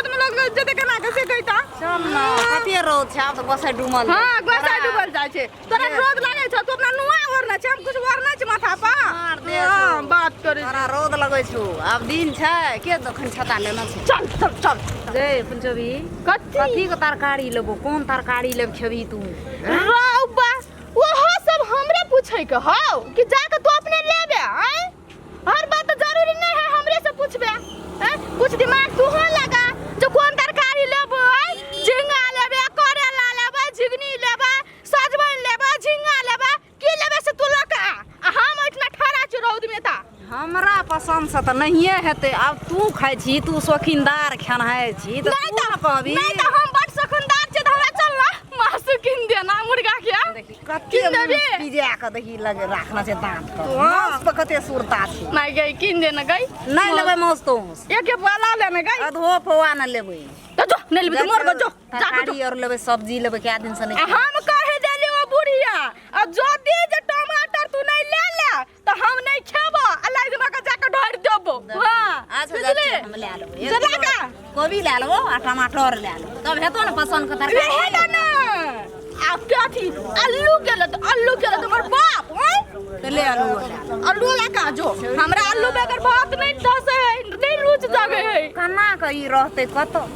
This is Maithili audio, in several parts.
रौद में लोग जेतै केना के से कहिता। चल न, कते रौद छै, आब तऽ गोसाइ डूमल। हाँ, गोसाइ डूबल जाइ छै। तोरा रौद लागै छौ, तू अपना नुआ ओढ़ने छै, हम कुछ ओढ़ने छी माथा पर। मार दे। हाँ, बात करै। तोरा रौद लगै छौ, आब दिन छै के तखन छता लेने छै। चल चल चल। गे पंचोभी। कथी? कथी के तरकारी लेबो? कोन तरकारी लेब, खेबही तू? रौबा, ओहो सब हमरे पूछे के हौ कि जाके तू अपने लेबे? आँय, हर बात तो जरूरी नहीं है हमरे से पूछबे। आँय, कुछ दिमाग तू लगा जो कोन तरकारी लेबो। आँय, झिंगा लेबे, करेला लेबे, झिंगनी लेबे, सजमनि लेबे, झिंगा लेबे, की लेबे से तू लऽ के आ, आ हम ओहिठिना ठड़ा छी रौद में। ता हमरा पसंद से तऽ नहिए हेतै। आब तू खाइ छी, तू शौकीनदार खेनाइ छी तऽ नहीं तू ने कहबी। नहीं तऽ हम बड शौकीनदार छी, तऽ हमरा चल ना मासु कीन देना मुर्गा के। देखी कते कीन देबी? पिजा के देखी लगे राखना छै दांत के। हाँ। मांस पर कते सुरता छै। माय गई, कीन देना गई। नहि लेबै मांस तोस। एक एक वाला लेने गई। अधो पौआ न लेबै। तो जो नहीं लेबी तो मर गो, जो जा के जो। तरकारी और लेबै, सब्जी लेबै, कए दिन से आ नहि। हम कहे देली ओ बुढ़िया, आ जदी जे टमाटर तू नहीं ले ले तो हम नहीं खेबो, आ लाग दिमाग के जाके ढोर देबो। हां। अच्छा। बुझली? जाइ हम ले लेबै एक जला किलो। का? कोबी ले लेबो आ टमाटर ले लेबो, तब हेतो ने पसंद के तरकारी। वहे ना ना आ कथी आलू के लत, आलू के लत हमर बाप। हैं? तऽ ले आलू ले लेबो। आलू ला का जो हमरा आलू बगैर भात नहीं धसे है, नहीं रुच जागे है। केना के ई रहतै? कतौ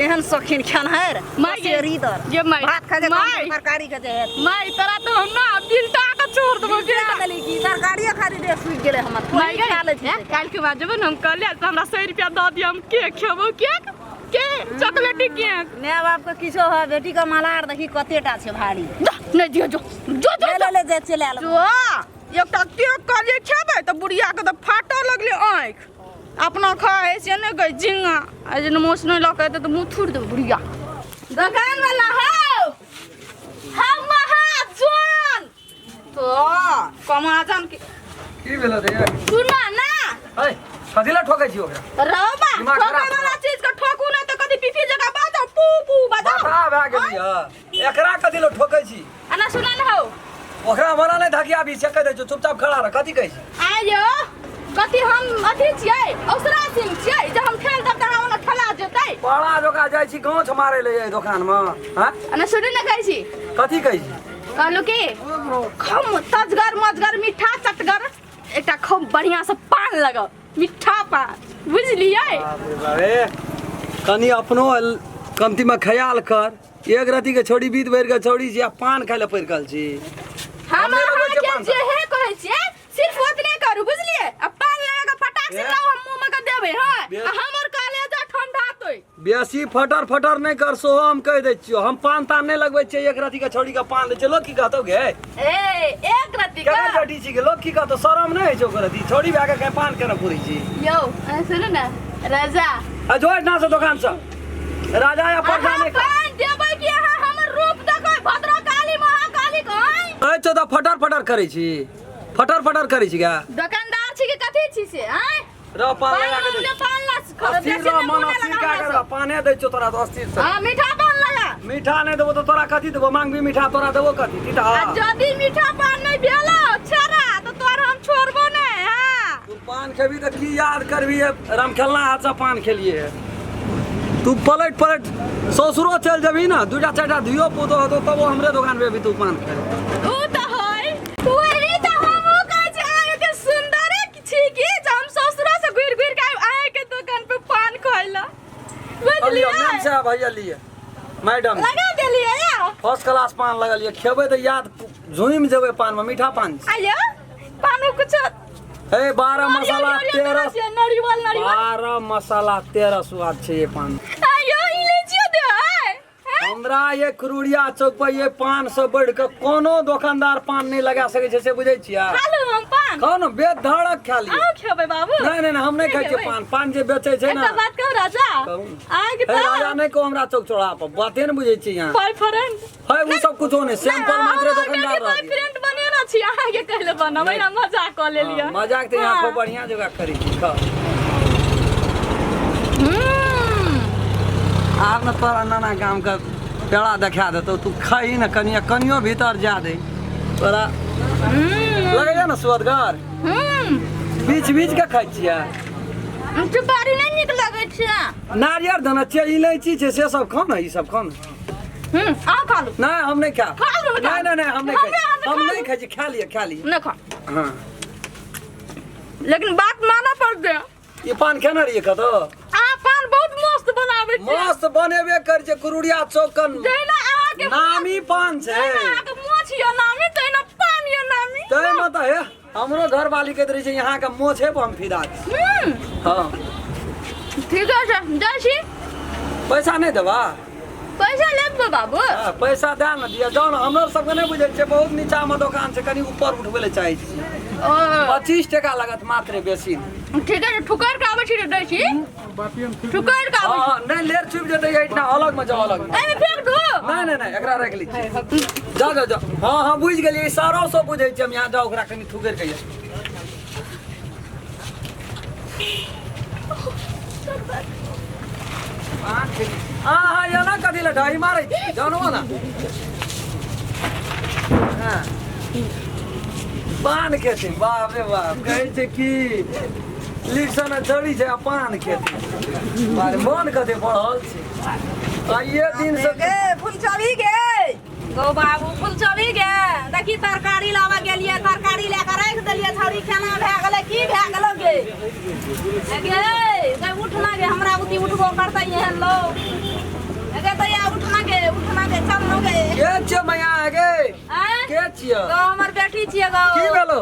एहन शौकीन खेनहार। माय गे। पसेरी दर गे माय। भात खा जे। माय। तरकारी के जे हेतै। माय, तोरा तो हम ना बिलटा के छोड़ देबो, खा बिलटा। देली की तरकारियो खाली देह सुखि गेलै हमर। माय कोई खा लै छै। काल्हि के बाद जेबै ने, हम कहलियै तऽ हमरा 100 रुपया दऽ दिअ, हम केक खेबो, केक के चॉकलेटी केक। माय बाप के किछो है, बेटी के मलार देखी कतेटा छै भारी। जा, नहि दिअ, जो जो जो। ले ले ले, जे चलि आयल। जो एकटा केक कहलियै खेबै तऽ बुढ़िया के तऽ फाटऽ लगलै आँखि। अपना खाइ से नहि गई झिंगा, आ जे मोस नहि लऽ के एतै तऽ मुँह थुरि देबै बुढ़िया। दोकान वाला हौ, हम महाजन तो कमाजन के। की भेल रे? सुना ना। है, कथी ला ठोकै छी ओकरा? रौबा। दिमाग खराब। ठोकै वाला चीज के ठोकू नहि तऽ कथी पीपी जकाँ बाजो, पू पू बाजो। माथा भए गेली। एकरा कथी ला ठोकै छी? आना सुना न हौ। ओकरा मना नहि धकियाबी से कहि दै छौ। चुपचाप खड़ा रह। कथी कहै छी? आयो, कथी हम अथी छियै, औसरा सिंह छियै जे हम ठेल देब तऽ अहाँ ओना ठेला जेतै? बड़ा जोका जाइ छी गाँछ मारै ले एहि दोकानमे। हँ। आना सुनू ने, कहै छी। कथी कहै छी? कहलू कि खम तजगर मजगर मीठा चटगर एकटा खूब बढ़िया से पान लगाओ, मीठा पान, बुझलियै? बाप रे बाप रे, कनि अपनो कमतीमे ख्याल कर। एक रति के छौड़ी, बीत भरि के छौड़ी छी आ पान खाय लए पड़ि गेल छी। हम हमरे लगै छै अहाँके पान। जे हे कहै छियै सिर्फ ओतने करू, बुझलियै? आ पान लगा के फटाक से ए? लाउ, हम मुंह में के देबै। हँ। बे- आ हमर कलेजा ठंडा तोय। बेसी फटर फटर नहि कर, सोहो हम कहि दै छियौ। हम पान तान नहि लगबै छियै। एक रति के छौड़ी के पान दै छियै, लोक की कहतौ गे? ए, एक रत्ती केना का जटी छी गे? लोक की कहतौ? शरम नहि होइ छौ ओकर? अथी छौड़ी भए के पान केना पुरै छी? यौ, अहाँ सुनू ने राजा। आ जो एहिठाम से, दोकान से। राजा या प्रजा अहाँ नहि पान देबै कि अहाँ हमर रूप देखबै, भद्र काली महाकाली कहै? कहै छौ तऽ फटर फटर करै छी, फटर फटर करै छी गे। दुकानदार छी कि कथी छी से? आँय, रह, पान पान लगा के दै। लगा, पान ला। अस्थिर रह, मन अस्थिर कए के रह। पाने दै छियौ तोरा तऽ अस्थिर से। हाँ, मीठा पान लगा। मीठा नहि देबो तऽ तोरा कथी देबो? मांगबी मीठा, तोरा देबो कथी तीता? आ जदि मीठा पान नहीं भेलो छेड़ा तो तोर हम छोड़बो नहीं। हाँ। तू पान खेबी तऽ की याद करबी? रामखेलना हाथ से पान खेलिए। तू पलट पलट ससुरो चलि जेबही ने, दूटा चारिटा धियो पुतो हेतौ, तबो हमरे दोकान पे अभी तू पान खाइ। ऊ तऽ है, वही तऽ हमहूँ कहै छी, अहाँ एते सुन्दरे छी कि जे हम ससुरा से घुरि घुरि के आबि अहाँके दोकान पे पान खाइ लए, लिअ। बुझलियै? मैम साहब, भैया लिए, मैडम। लगा देलियै या? फर्स्ट क्लास पान लगलियै, खेबै तऽ याद झुमि जेबै पानमे, मीठा पान छै। आइयो पानो कुछ हे, 12 मसाला 13 नारियल नारियल। 12 मसाला 13 स्वाद छै ये पान। आइयो इलायचियो दे है। हमरा ये खरुड़िया चौक पर ये पान से बढ़ के कोनो दुकानदार पान नहीं लगा सकै छै, से बुझै छियै? खा लू हम पान? खाउ ने, बेधड़क खा लिअ। अहूँ खेबै बाबू? नहीं नहीं नहीं, हम नहीं खाइ छियै खेबै? पान। पान जे बेचै छै ने। एकटा बात कहू राजा? कहू। अहाँके हे तऽ राजा नहि कहू हमरा चौक चौराहा पर, बाते ने बुझै छी यहाँ। बॉयफ्रेंड। है, उ सब कुछो नहि, सैंपल मात्र दुकानदार रहत। बॉयफ्रेंड बनेने छी, अहाँके कहले बनबै ना, मजाक कऽ लेलियै। हाँ, मजाक तऽ यहाँ खूब बढ़िया जगह करै छी, खाउ। आब ने तोरा नाना गाम के पेड़ा देखा देतौ, तू खाही ने कनिया, कनियो भीतर जा दे तोरा। लगैया ने सुअदगर? बीच बीच के खाइ छियै। सुपारी नहि नीक लगै छै। नारियर देने छियै, इलायची छै, से सब खाउ ने, ई सब खाउ ने। आ खा लू। नहि, हम नहि खायब। खा लू। नहि नहि नहि, हम नहि खाइ, हमरा हम खा नहि लू। खाइ छी। खा लिअ, खा लिअ। नहि खा। हँ। लेकिन बात मानऽ पड़तै। ई पान खेने रहियै कतौ? अहाँ पान बहुत मस्त बनाबै छी। मस्त बनेबे कर छै, कुरुड़िया चौक कन जहिना अहाँके नामी पान छै। जहिना अहाँके मोछ यऽ नामी, तहिना पान यऽ नामी। ताहिमे तऽ हे हमरो घरवाली कहैत रहै छै, यहाँके मोछे पर हम फिदा छी। हँ। ठीक छै, जाइ छी। पैसा नहि देबा? पैसा लेब बाबू। हाँ, पैसा दए ने दिअ, जाउ ने। हमरो सबके नहि बुझै छियै, बहुत नीचामे दोकान छै, कनि ऊपर उठबै लए चाहै छी। ओ। 25 टका लागत मात्र, बेसी नहि। ठीक है, ठुकर के आबै छी तऽ दै छी, ठुकर के आबै। हँ हँ, नहि लेर छुपि जेतै एहिठिना, अलगमे जाउ, अलगमे। छी एहिमे फेंक दू। नहि नहि नहि, एकरा राखि लै छियै। जाउ जाउ जाउ। हँ हँ, बुझि गेलियै, इशारो सब बुझै छियै हम। यहाँ जाउ, ओकरा कनि थुकरि के यऽ। अहाँ एना कथी लए ढाई मारै छी? जानबो ना। हाँ। पान खेतै, बाप रे बाप, कहै छै कि लिखसन चढ़ी छै आ पान खेतै। बारे मन कते बढ़ल छै आइए दिन से। गे फुलचोरी गे, गौ बाबू फुलचोरी गे, देखी तरकारी लाबऽ गेलियै, तरकारी लए कऽ राखि देलियै, छौड़ी केना भए गेलै, की भए गेलौ गे? ए गे गे, उठना गे, हमरा बुद्धि उठबो करतै एहन लोग। ए गे दैया, उठना गे, उठना गे, चल न गे। के छियै मैया गे? आँय? के छियै? गौ हमर बेटी छियै गौ। की भेलो?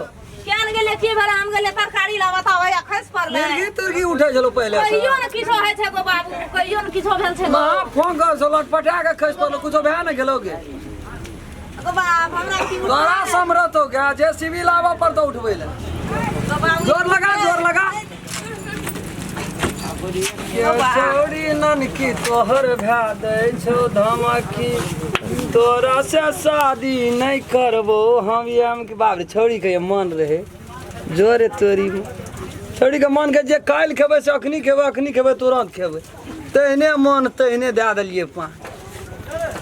केहन गेलै, की भेलै? हम गेलियै तरकारी लाबऽ तऽ भैया खसि पड़लै। मिर्गी तुर्गी उठै छलो पहिले से? कहियो ने किछो होइ छै गो बाबू, कहियो ने किछो भेल छै गो। महा फोन कर छलो, लटपटा के खसि पड़लो, कुछो भए ने गेलो गे? गो बाप, हमरा की उठा तोरा समरतो गे, जे सीबी लाबऽ पड़तौ उठबै ले। गो बाबू। जोर लगा, जोर लगा। के छौड़ी ननकी तोहर भए दै छौ धमकी, तोरा से शादी नहि करबो हम। ये हम कि बाप रे, छौड़ी के मन रहे जोरे तोरी। छौड़ी के मन के जे काल्हि खेबै से अखनी खेबै, अखनी खेबै तुरंत खेबै, तेहने मन, तेहने दए देलियै पान।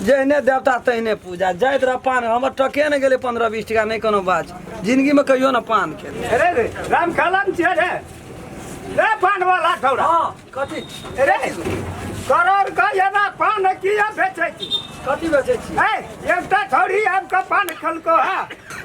जेहने देवता तेहने पूजा। जाइत रह पान, हमर टके नहि गेलै 15-20 टका, नहि कोनो बात छै। जिंदगीमे कहियो ने पान खेबै। अरे रे राम कलम छियै रे, रे पान वाला छौड़ा। हँ, कथी? रे करोड़ के एना पान किया बेचै छी? कथी बेचै छी? ए एकटा छौड़ी आबि कऽ पान खेलको है।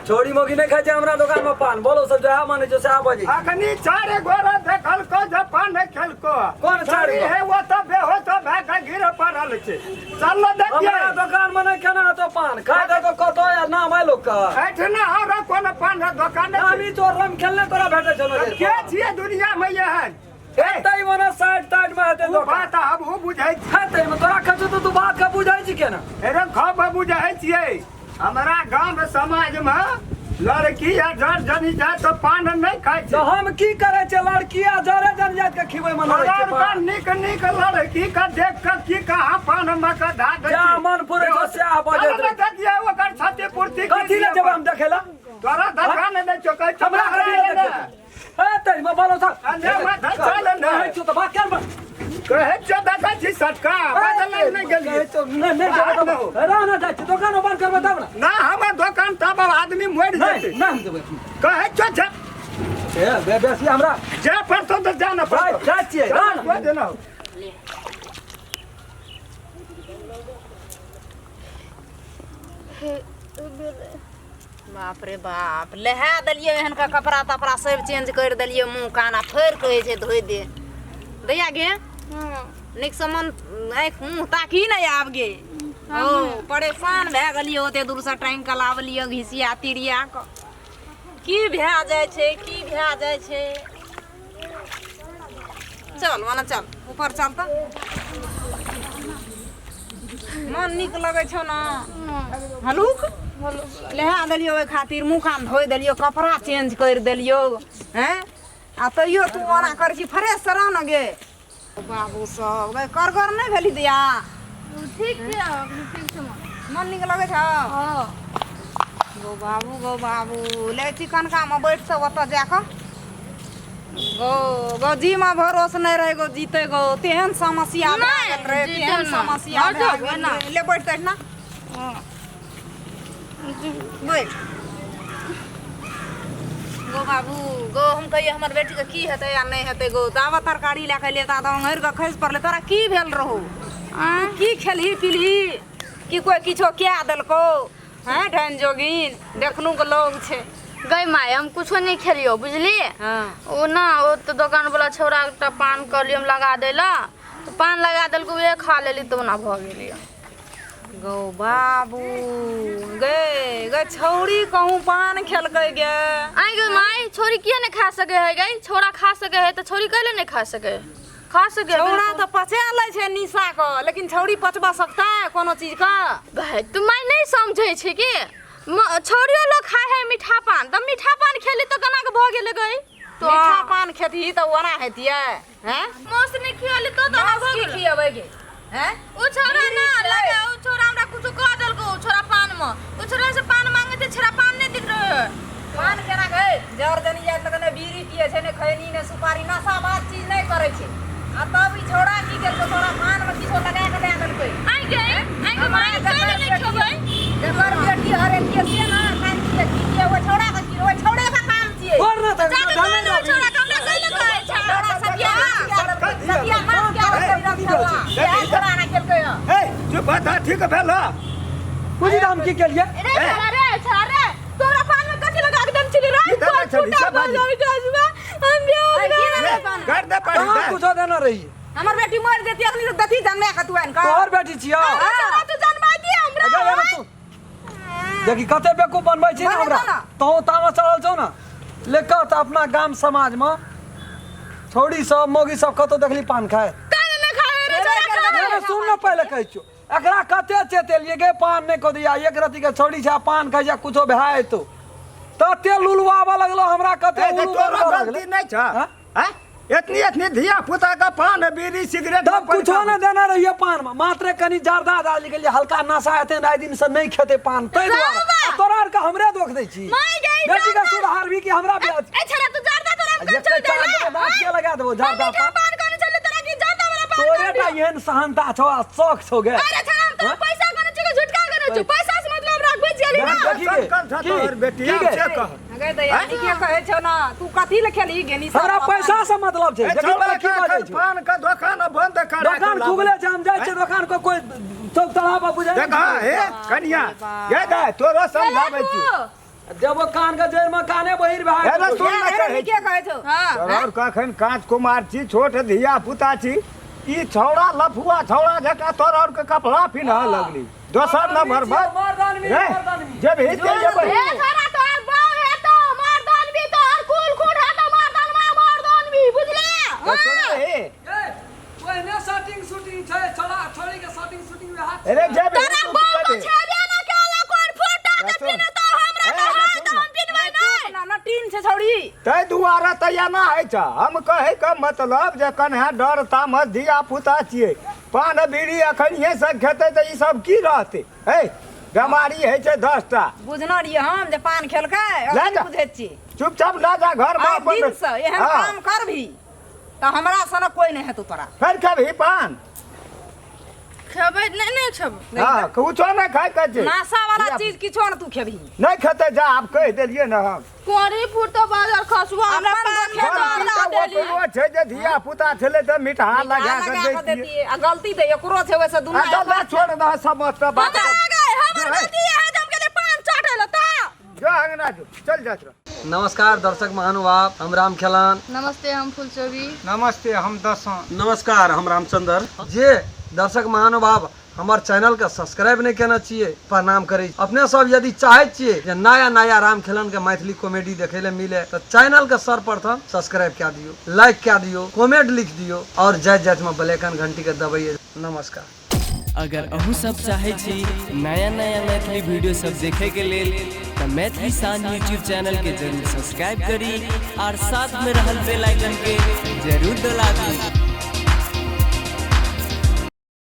छोड़ी मौगी नहि खाइ छै हमरा दोकानमे पान। बोलो सब जएह मानै छौ सएह बजै छै। अखनी चारि गोरा देखलको जे पान खेलको है। कोन चारि छौड़ी गो? हे ओ तऽ बेहोश भए कऽ गिर पड़ल छै, चल देखिए। हमरा दोकानमे नहि केना हेतौ पान खाइ देतौ कतौ या नाम है लोक के। एहिठिना आओर कोन पान दोकान छै? नामी तोर रम खेलने तोरा भेटै छौ नजर। के छियै दुनिया मे एहन? ए, हेतै मने साइड ताइड मे हेतै ओ दोकान। बात आब ओ बुझै छी। हेतै मे तोरा खचौ तऽ तू बात के बुझै छी केना? अरे खब बुझै छियै, हमरा गाम समाज मे लड़की आ जर जनी जात तऽ पान नहि खाइ तऽ छै। हम की करै छियै लड़की आ जरे जन जात के खिबै मे लड़ै छियै करोड़ पान? के नीक नीक लड़की के देख के की कहाँ पान मे के धा दै जा छी। मन पुरै छौ सएह बजैत चल ने रहै। देखियै ओकर क्षतिपूर्ति की कथी लए जेबै हम देखै लए? तोरा धक्का नहि दै छौ, कहै छौ हमरा कथी लए ने। देखै? हे तै मे बोलो साहब। अरे माथा चल ने। कहै छियौ तऽ बात केना? कहै छियौ देखै छी सटका बदलै नहि गेलियै। कहै छियौ, नहि नहि जेबै तऽ रह ने, जाइ छी दोकानो बंद करबै तब ने। ना हमर दोकान तब आदमी मरि नहि जेतै। नहि हम जेबै। कहै छियौ जे ए बे बेसी हमरा जाय पड़तौ तऽ जा ने पड़तौ। जाइ छियै, रह ने। कोइ देना हो। बाप रे बाप, लहा देलियै एहन का कपड़ा तपड़ा सब चेंज करि देलियै, मुँह कान, आ फेर कहै छै धोइ दे। दैया गे, नीकसँ मन आँखि मुँह ताकी नहि आब गे। ओ परेशान भए गेलियै, ओते दूरसँ टाँगि कऽ लाबलियै घिसिया तिरिया कऽ। की भए जाइ छै, की भए जाइ छै? चल माने चल ऊपर चल तऽ मन नीक लगै छौ ने? हलुक लहा देलियौ, ओहि खातिर मुँह कान धोइ देलियौ, कपड़ा चेंज करि देलियौ। हैं, आ तैयो तू ओना करै छी? फ्रेश रह ने गे। बाबू सब गे करगर नहि भेली दिया? ठीक छै, ठीक छै माँ। मन नीक लगै छौ? हँ। गौ बाबू, गौ बाबू, ले चिकनकामे बैठ सब ओतऽ जाकऽ। गौ गौ, जीमे भरोस नहि रहै गौ जीते गौ, तेहन समस्या भए नहि, गेल रहै, जीते तेहन नहि। समस्या हट भए जाउ, गेल ना। रहै। ले बैठ तैठ ना, बैठ गौ। गो बाबू गो, हम कहिए हमर बेटी के की हेतै आ नहि हेतै गो। दावा तरकारी लए के लेता तऽ ओंघरि के खसि पड़लै। तोरा की भेल रहौ? की खेलही पीलही कि कोइ किछो कए देलकौ? हैं ढैन जोगिन देखनु के लोग छै। गई माय, हम कुछो नहीं खेलियो, बुझलिए? हाँ। ओ ना ओ तो दोकान वाला छौड़ा एकटा पान कहलियै हम लगा दैला, तऽ पान लगा देलकै, उहे खा लेली तऽ ओना भऽ गेलियै। गौ बाबू गे, गे छौड़ी कहूँ पान खेलकै गे? आइ गे माय, छौड़ी किया नहीं खा सके है गई? छौड़ा खा सके है तऽ छौड़ी कैले नहीं खा सके है? खा सके है। छौड़ा बिल्कुल। तऽ पचा लै छै निशा के, लेकिन छौड़ी पचबा सकता है कोनो चीज के? भाई तू माय नहीं समझै छै कि छौड़ियो लोग खाय है मीठा पान, तऽ मीठा पान खेली तऽ केना के भऽ गेलै गई? तो मीठा पान खेतही तऽ ओना हेतियै? हैं मौस नहीं खियली तो तऽ मांस भऽ की गेलै। खियेबै गे? हैं ओ छौड़ा ना लगे, ओ छौड़ा हमरा कुछो कह देलको। ओ छौड़ा पान में, ओ छौड़ा से पान मांगे थे, छौड़ा पान नहीं दिख रहे है। पान केना गै? जर जनी जाइत लग ने बीड़ी पिए छै, ने खैनी, ने सुपारी, नशा बात चीज नहि करै छै। आ तब ई छौड़ा की केलकै? तोरा पान में किछो लगा के दए देलकै। आई गई, आई गई माय, कैले नहीं खेबै? जकर बेटी हरेलियै से ने खान की की के ओ छौड़ा के की, ओहि छौड़े के काम छियै। और ना तऽ जाके जानै कह दे रहबी। छौड़ा के, हमरा कैले कहै छै? छौड़ा सतिया नाश कए देलकै, सतिया नाश कए देलकै छौड़ा। इएह छौड़ा ने केलकै हँ। ए चुप भऽ, ठीक भेल हँ? बुझी तऽ हम की केलियै? रे छौड़ा रे, छौड़ा रे, तोरा पान में कथी लगा के देने छली रे? की देने छली? फूटा सब बाजी। भऽ जाइ छै, हम बियाह ऐ, की देने ले, पान? कर दे पड़ी कहाँ दे। कुछो देने रही? हमर बेटी मरि जेती अखनी तऽ दथी जन्मे के तू आनि कऽ। तोहर बेटी छियौ। छौड़ा तू जनमा दिए हमरा। अगर एना तू देखी कते बेवकूफ बनबै छी ने बनेतौ हमरा ना। तों तामा चढ़ल छौ ने ले कह तऽ अपना गाम समाज में छौड़ी सब मौगी सब कतौ देखली पान खाए? काहे नहीं खाए रे छौड़ा? खेबे खाए। नहीं, नहीं, सुन न, पहले कहै छियौ एकरा कते चेतेलियै गे पान नहि कऽ दिया, एक रति के छौड़ी छै आ पान खाइ छै, कुछो भए जेतौ, तते लुलुआबऽ लगलो हमरा, कते ए, तऽ उल्लू तोरो बनबऽ गलती लगलै। नहि छ। हाँ? हैं? एतनी एतनी धिया पुता के पान बीड़ी सिगरेट तब कुछो नहि देने रहियै पान में, मात्र कनि जर्दा डाल गेलियै, हल्का नशा हेतै ने, आइ दिन से नहि खेतै पान, ताहि दुआरे। बाबा! आ तोरा आरके हमरे दोख दै छी? माय गई, बेटी के जर्दा। सुधारबी कि हमरा बियाह? ए छौड़ा, तू जर्दा तोरा हम एक कन चल चार देला? दाँत के लगा देबो हम जर्दा मीठा पान। पान कने चले तोरा की जर्दा वाला पान तोरे कन टा दियो? एहन सहनता छौ आ शौक छौ गे। अरे छौड़ा, हम तोरा हाँ? पैसा कने छिको, झुटका कने छु, पैसा से मतलब राख, बुझ गेली ना? देखी गे, कल छ की? तोहर बेटी की आब गे? से कह। गै दैया, नीके कहै छौ ना, तू कथी ले खेलही गे निशा? हमरा पैसा से मतलब छै। ए, देखी छौड़ा पहिले की के बजै एखन छौ। पान के दोकान बंद करा के दोकान लाबू। खुगले छै, हम जाइ छियै दोकान को, कोई चौक चौराहा पर बुझै देख हाँ, हे कनिया गे दे, तोरो समझाबै छी। देबो कान के जड़ में, काने बहिर भए हे रे, गेलौ। सुन ने, कहै नीके कहै छौ। हां। तोरा कखन काँच कुमार छी, छोट धिया पुता छी, ई छौड़ा लफुआ छौड़ा जकाँ तोरा और के कपड़ा पिन्ह लगली दोसर नंबर पर। मर्द आदमी, रे मर्द आदमी। जे भी चलि जेबै। ए छौड़ा, तोहर बाप है तो मर्दान भी, तोहर कुल खून है तो मर्दान मा मर्दान भी, बुझले? तऽ सुन हे। ए, ओहने शर्टिंग शूटिंग छै, छोड़ा छोड़ी के शर्टिंग शूटिंग में हाथ। अरे जे भी तोरा तू बाप पियबे। छेबे ना केला, कोन फोटा के सुन। पीने तो हमरा ए, कहा सुन तो ना। हम पीनबै नहीं। ना ना, टीन छै छौड़ी। ताहि दुआरे तऽ एना होइ छै। हम कहैके मतलब जे कन्हा डर तामस, धिया पुता छियै, पान बीड़ी एखनिये से खेतै तऽ ई सब की रहतै? है बेमारी होइ छै 10टा। बुझना रहियै हम जे पान खेलकै। लए अखन जा। बुझै छी। चुपचाप लए जा घरमे आइ अपन। दिन से एहन हाँ। काम करभी तऽ हमरा सनक कोइ नहि हेतौ तोरा। फेर खेबही पान? खेबै नहीं, नहीं खेबै। हँ, कुछो नहि खाइ के छै। नशा वाला धिया- चीज किछो ने तू खेबही। नहि खेतै, जा, आब कहि देलियै ने हम। कोरी फूटो बाजार खसुआ हमरा अपन पान खेत में गलती डाला तऽ देली। ओकरो छै जे धिया पुता छलै तऽ मिठा लगा लगा कऽ कऽ दैतियै। देतियै आ गलती तऽ एकरो छै ओहिसँ दुनू। आ दादा, छोड़ दह समस्त बात। हमरा आ गए, हमर जो है। गलती है जे हम गेलियै पान चाटै लए ता। जो अंगना जो, चल जात रह। नमस्कार दर्शक महानुभाव, हम राम खेलान। नमस्ते, हम फुलचोबी। नमस्ते, हम दसों। नमस्कार, हम रामचंद्र। जे दर्शक महानुभाव हमर चैनल के सब्सक्राइब नहीं केने छियै, प्रणाम करै छी। अपने सब यदि चाहै छियै जे नया नया राम खेलन के मैथिली कॉमेडी देखै ले मिले तऽ चैनल के सर्वप्रथम सब्सक्राइब कए दियौ, लाइक कए दियौ, कमेंट लिख दियौ और जाइत जाइत में बेल आइकन घंटी के दबैयै। नमस्कार। अगर अहूँ सब चाहै छी नया नया मैथिली वीडियो सब देखे के लेल तऽ मैथिली शान यूट्यूब चैनल के जरूर सब्सक्राइब करी और साथ में रहल बेल आइकन के जरूर दबा दी।